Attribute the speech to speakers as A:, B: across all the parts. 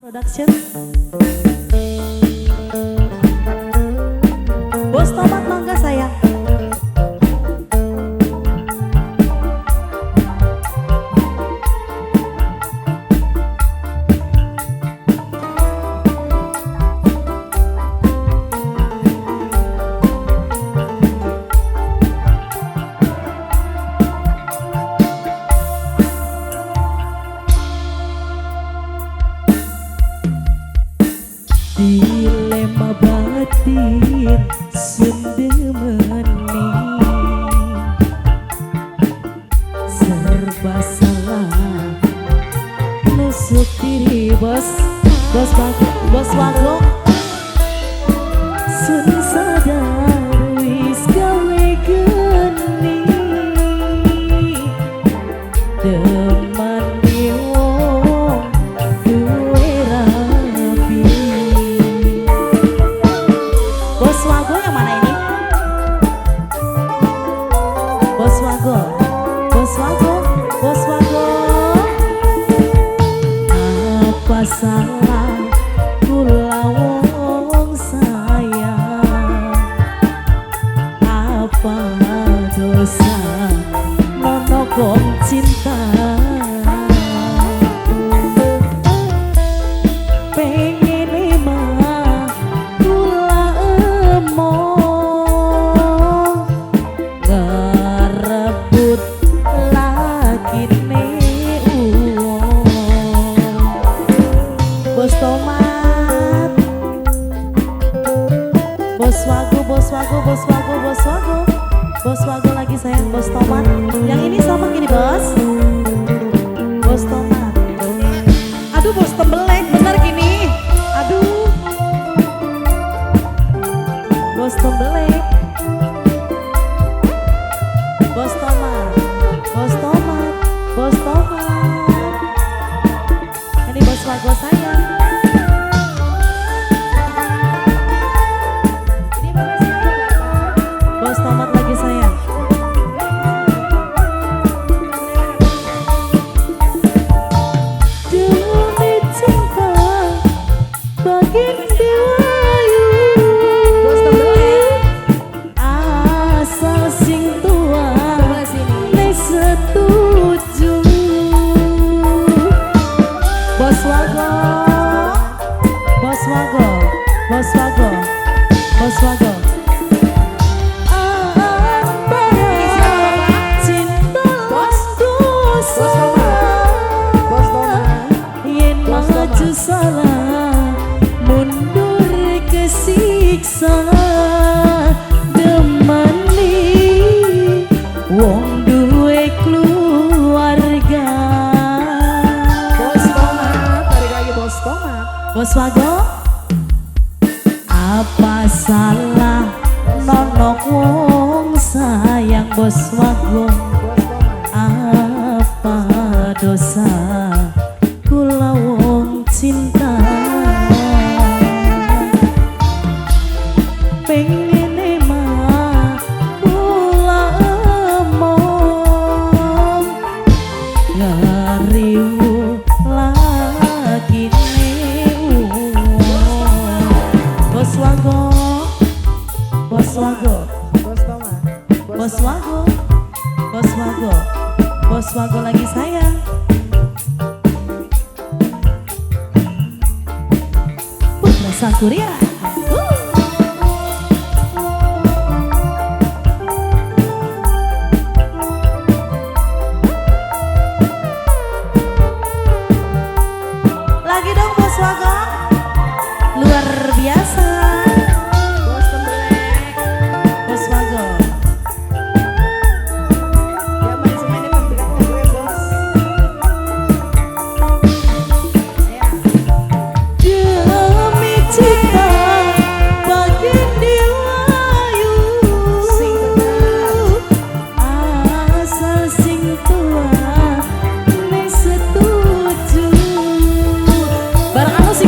A: Production. Bos tomat mangga sayang. Dilema batin sendemeni, serba salah nusuk diri. Bos, bos wago, bos wago. Sun sadar wis gawe geni, teman wong duwe rapi. Bos Wago yang mana ini? Bos Wago, Bos Wago, Bos Wago. Apa salah kula wong sayang? Apa dosa nonokong cinta? Pengen mah kula emong, ngerebut lakine uwong. Bos tomat, bos wago, bos wago, bos wago, bos wago, bos wago lagi sayang, bos tomat. Yang ini sama gini bos, bos tomat. Aduh bos tembelek bener gini. Aduh bos tembelek, bos tomat, bos tomat, bos tomat. Ini bos wago sayang.
B: Ini bapak siapa bapak?
A: Bos tomat lagi sayang. Demi cinta bagian diwayu,
B: Bos tembelek.
A: Asal sing tua
B: Sebelah sini.
A: nek setuju. Bos wago, bos wago, bos wago, bos wago. Antara
B: Ini siapa bapak?
A: cinta
B: Bos?
A: dosa,
B: Bos tomat. Bos tomat.
A: yen
B: Bos
A: maju
B: tomat.
A: salah mundur kesiksa. Demani wong duwe keluarga.
B: Bos tomat, tarik lagi bos tomat.
A: Bos wago, apa salah nonok wong sayang? Bos wago,
B: Bos tomat.
A: apa dosa kula wong cinta? Pengen mah kula emong, ngeriwu lakine uwong. Bos wago, bos wago,
B: Bos tomat.
A: bos wago, bos wago, bos wago lagi sayang. Putra Sangkuriang. Lagi dong bos wago, luar biasa.
B: Bos tembelek.
A: Bos wago.
B: Ya manajemennya tembelek gue bos. Ya.
A: Demi cinta bagian diwayu,
B: Sing bener.
A: Asal sing tua nek setuju. Bareng aku sing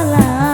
A: salah.